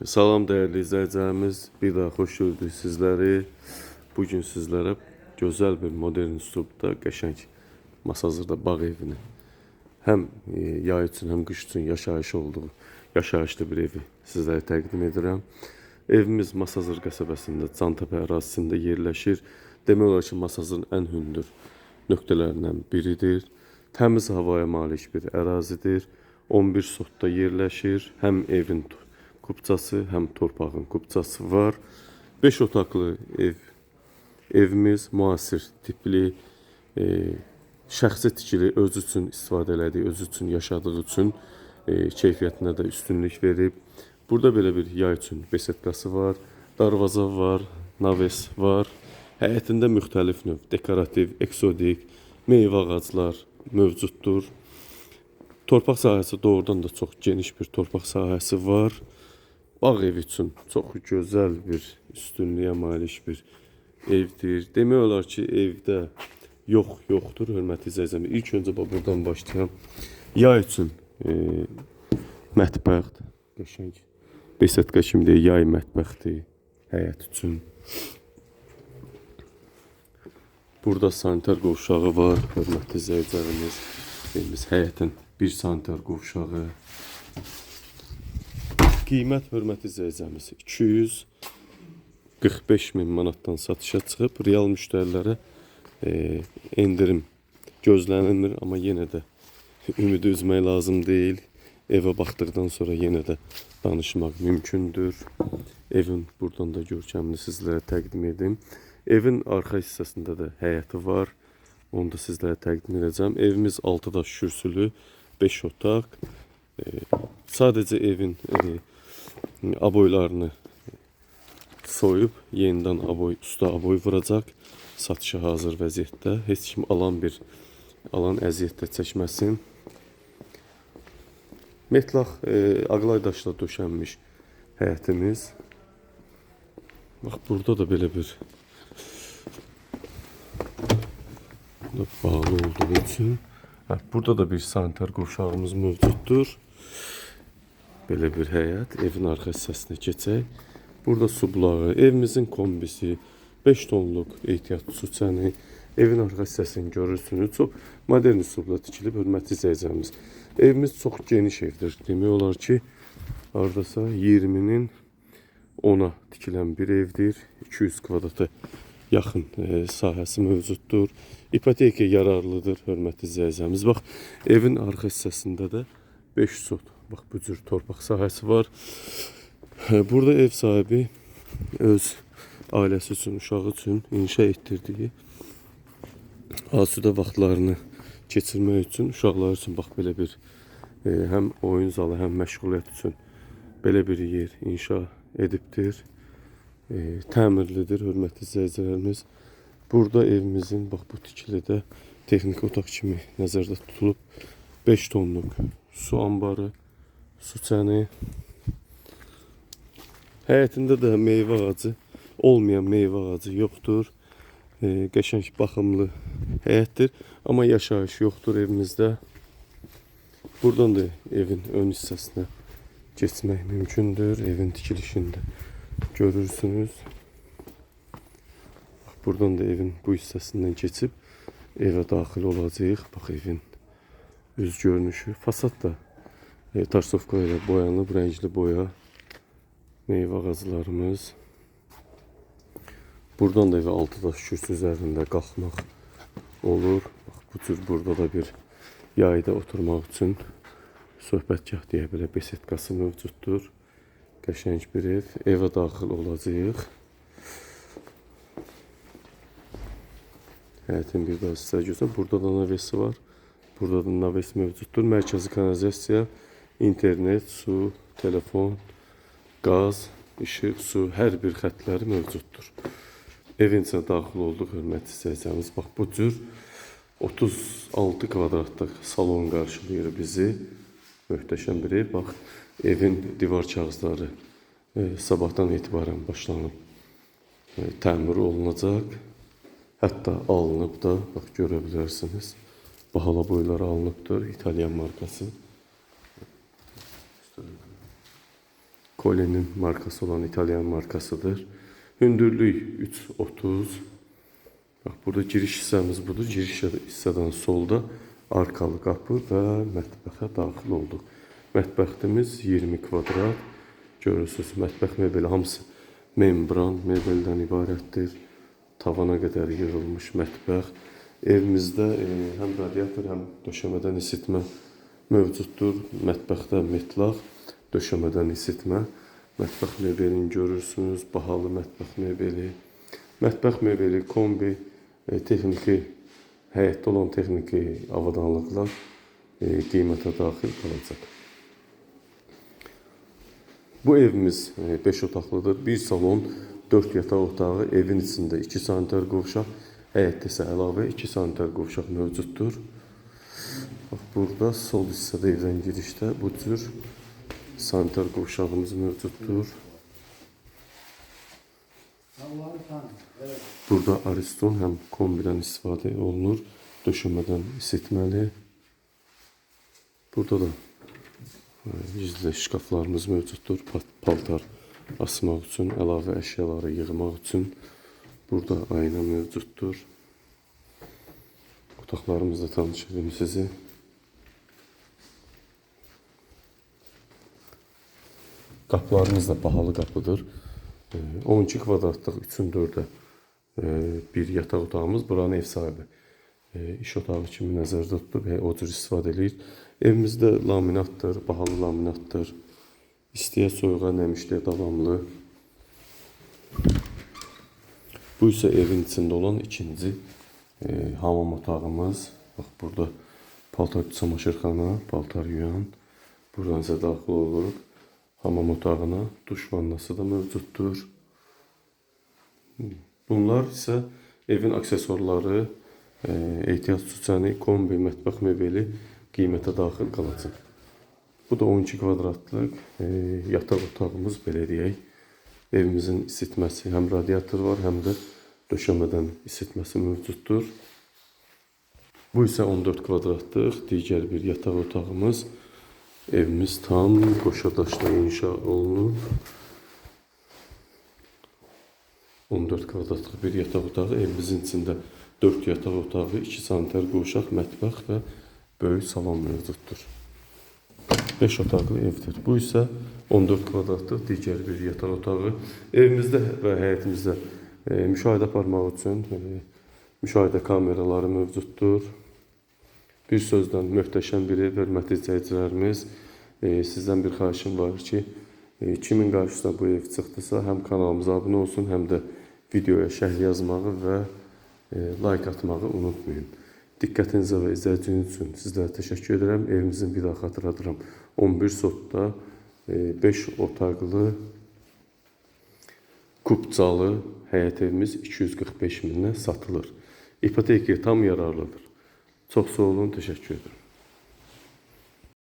Salam dəyərli izləyicilərimiz, bir daha xoş gördük sizləri. Bugün sizlərə gözəl bir modern üslubda qəşəng Masazırda bağ evini həm yay üçün, həm qış üçün yaşayış olduğu yaşayışlı bir evi sizlərə təqdim edirəm. Evimiz Masazır qəsəbəsində, Cantəpə ərazisində yerləşir. Demək olar ki, Masazırın ən hündür nöqtələrindən biridir. Təmiz havaya malik bir ərazidir. 11 sotda yerləşir. Həm evin kupçası, həm torpağın kupçası var. 5 otaqlı ev. Evimiz müasir tipli, şəxsi tikili, özü üçün istifadə elədiyi, özü üçün yaşadığı üçün keyfiyyətinə də üstünlük verib. Burada belə bir yay üçün besetkası var, darvaza var, naves var. Həyətində müxtəlif növ dekorativ, eksotik meyvə ağaclar mövcuddur. Torpaq sahəsi doğrudan da çox geniş bir torpaq sahəsi var. Bağ evi üçün çox gözəl bir üstünlüyə malik bir evdir. Demək olar ki, evdə yox yoxdur, hörmətli izləyicilər. İlk öncə bax buradan başlayıram. Yay üçün mətbəxdir. Qəşəng besetka kimi deyək, yay mətbəxdir həyət üçün. Burada sanitar qovşağı var, hörmətli izləyicilərimiz. Evimiz həyətin bir sanitar qovşağı. Qiymət, hörmətli izləyicilərimiz, 245 min manatdan satışa çıxıb. Real müştərilərə endirim gözlənilmir, amma yenə də ümidi üzmək lazım deyil. Evə baxdıqdan sonra yenə də danışmaq mümkündür. Evin buradan da görkəmini sizlərə təqdim edim. Evin arxa hissəsində də həyəti var. Onu da sizlərə təqdim edəcəm. Evimiz 6 daş kürsülü, 5 otaq. Sadəcə evin aboylarını soyub yenidən aboy, usta aboy vuracaq. Satışa hazır vəziyyətdə. Heç kim alan əziyyət də çəkməsin. Metlaq ağlay daşla döşənmiş həyətimiz. Bax burada da belə bir bağlı olduğu üçün. Hə, burada da bir sanitar qovşağımız mövcuddur. Belə bir həyət. Evin arxa hissəsinə keçək. Burada su bulağı, evimizin kombisi, 5 tonluq ehtiyat su çəni. Evin arxa hissəsini görürsünüz. Çox modern üslubda tikilib, hörmətli izləyicilərimiz. Evimiz çox geniş evdir. Demək olar ki, hardasa 20-nin 10-a tikilən bir evdir. 200 kvadrata yaxın sahəsi mövcuddur. İpoteka yararlıdır, hörmətli izləyicilərimiz. Bax, evin arxa hissəsində də 5 sot, bax bu cür torpaq sahəsi var. Burada ev sahibi öz ailəsi üçün, uşağı üçün inşa etdirdiyi asudə vaxtlarını keçirmək üçün, uşaqlar üçün bax belə bir həm oyun zalı, həm məşğuliyyət üçün belə bir yer inşa edibdir. Təmirlidir, hörmətli izləyicilərimiz. Burada evimizin bax bu tikilidə texniki otaq kimi nəzərdə tutulub 5 tonluq su anbarı, su çəni. Həyətində də meyvə ağacı, olmayan meyvə ağacı yoxdur. Qəşəng baxımlı həyətdir, amma yaşayış yoxdur evimizdə. Buradan da evin ön hissəsinə keçmək mümkündür. Evin tikilişində görürsünüz. Bax, buradan da evin bu hissəsindən keçib evə daxil olacağıq. Bax, evin üz görünüşü. Fasad da tarsovka ilə boyanıb, rəngli boya. Meyvə ağaclarımız. Buradan da evə 6 daş kürsü üzərində qalxmaq olur. Bax, bu cür burada da bir yayda oturmaq üçün söhbətgah deyə belə besetkası mövcuddur. Qəşəng bir ev. Evə daxil olacağıq. Həyətin bir daha sizə göstərim. Burada da navesi var. Burada da naves mövcuddur. Mərkəzi kanalizasiya, internet, su, telefon, qaz, işıq, su, hər bir xətləri mövcuddur. Evin içinə daxil olduq, hörmətli izləyicilərimiz. Bax, bu cür 36 kvadratlıq salon qarşılayır bizi. Möhtəşəm bir ev. Bax, evin divar kağızları sabahdan etibarən başlanıb təmir olunacaq. Hətta alınıb da, bax, görə bilərsiniz. Bahala boyları alınıbdır, İtalyan markası. Kolenin markası olan İtalyan markasıdır. Hündürlük 3,30. Bax, burada giriş hissəmiz budur. Giriş hissədən solda arkalı qapı və mətbəxə daxil olduq. Mətbəximiz 20 kvadrat. Görürsünüz, mətbəx mebeli hamısı membran mebeldən ibarətdir. Tavana qədər yığılmış mətbəx. Evimizdə həm radiator, həm döşəmədən isitmə mövcuddur. Mətbəxdə metlaq, döşəmədən isitmə. Mətbəx mebelini görürsünüz, bahalı mətbəx mebeli. Mətbəx mebeli, kombi, texniki, həyətdə olan texniki avadanlıqlar qiymətə daxil qalacaq. Bu evimiz 5 otaqlıdır. Bir salon, 4 yataq otağı, evin içində 2 sanitar qovşaq, həyətdə isə əlavə 2 sanitar qovşaq mövcuddur. Bax, burada sol hissədə evdən girişdə bu cür sanitar qovşağımız mövcuddur. Burada Ariston həm kombidən istifadə olunur, döşəmədən isitməli. Burada da gizli şkaflarımız mövcuddur. Paltar asmaq üçün, əlavə əşyaları yığmaq üçün. Burada ayna mövcuddur. Otaqlarımızla tanış edim sizi. Qapılarımız da bahalı qapıdır. 12 kvadratlıq 3-ün 4-ə bir yataq otağımız. Buranın ev sahibi iş otağı kimi nəzərdə tutub, o cür istifadə eləyir. Evimizdə laminatdır, bahalı laminatdır. İstiyə, soyuğa, nəmişliyə davamlı. Bu isə evin içində olan ikinci hamam otağımız. Bax, burada paltar çamaşırxana, paltar yuyan. Buradan isə daxil oluruq hamam otağına. Duş vannası da mövcuddur. Bunlar isə evin aksesuarları, ehtiyat süçəni, kombi, mətbəx mebeli qiymətə daxil qalacaq. Bu da 12 kvadratlıq yataq otağımız, belə deyək. Evimizin isitməsi həm radiator var, həm də döşəmədən isitməsi mövcuddur. Bu isə 14 kvadratlıq digər bir yataq otağımız. Evimiz tam qoşa daşla inşa olunub. 14 kvadratlıq bir yataq otağı. Evimizin içində 4 yataq otağı, 2 sanitar qovşaq, mətbəx və böyük salon mövcuddur. 5 otaqlı evdir. Bu isə 14 kvadratlıq digər bir yataq otağı. Evimizdə və həyətimizdə müşahidə aparmaq üçün müşahidə kameraları mövcuddur. Bir sözlə möhtəşəm bir ev, hörmətli izləyicilərimiz. Sizdən bir xahişim var ki, kimin qarşısına bu ev çıxdısa, həm kanalımıza abunə olsun, həm də videoya şərh yazmağı və like atmağı unutmayın. Diqqətinizə və izlədiyiniz üçün sizlərə təşəkkür edirəm. Evimizin bir daha xatırladıram, 11 sotda 5 otaqlı kupçalı həyət evimiz 245 mindən satılır. İpotekaya tam yararlıdır. Çox sağ olun, təşəkkür edirəm.